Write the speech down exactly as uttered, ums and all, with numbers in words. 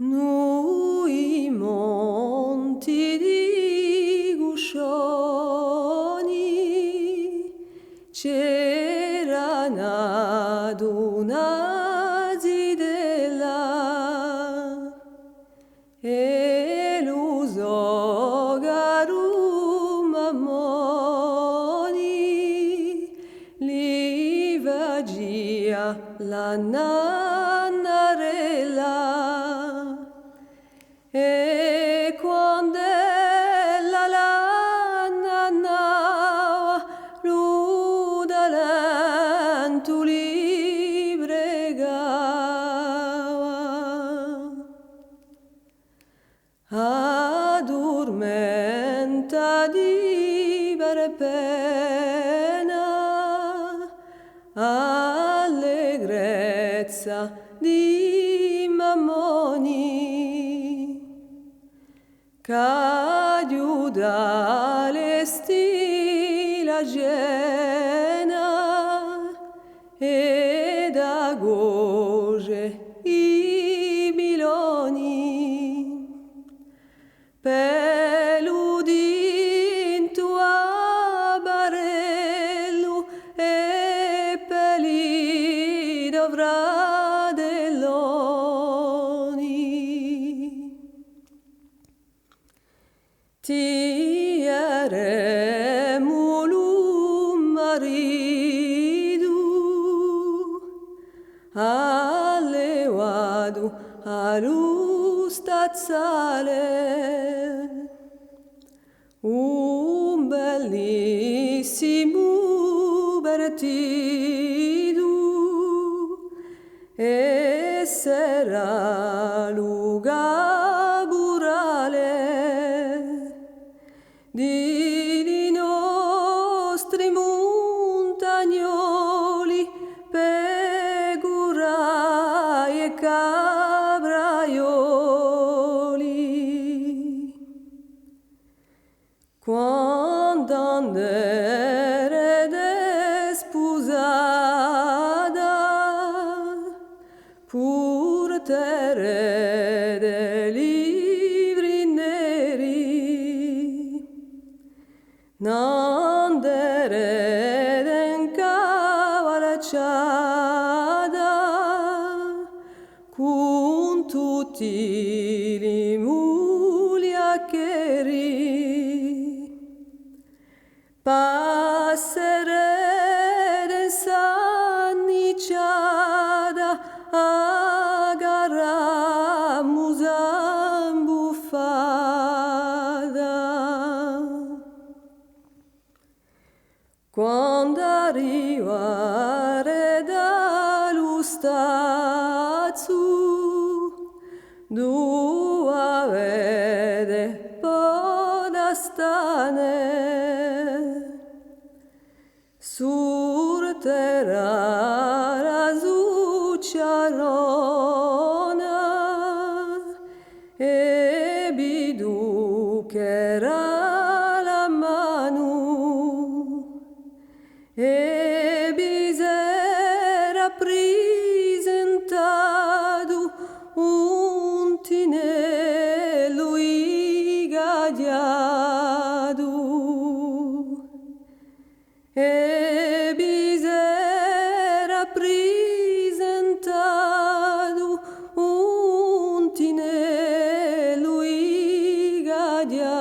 Nù i monti di Cuscioni c'era nata una zitella, è lu so caru mammoni li facia la nannarella. È quand'ella la nannava, lu talentu li pregava. Addurmentati per pena, allegrezza di mammoni, ch'aiuta à lestì la cena è da coce i piloni. Pè lu tintu à barellu è pè li to fratelloni. Ti daremu lu maritu allevatu à lu stazzale, un bellissimu partitu, è serà lu capurale di li nostri muntagnoli, pecurai è capraioli. Quand'anderete spusata, purterete livri neri, n'anderete incavalcciata cun tutti li mugliaccheri. Passerete in Sannicciata a caramusa imbuffata. Quand'arrivarete à lu stazzu, duva avete po da stane, surterà la succiarona è vi tuccherà la manu, è vi serà prisentatu un tinellu incaghjatu. È vi serà prisentatu un tinellu incaghjatu.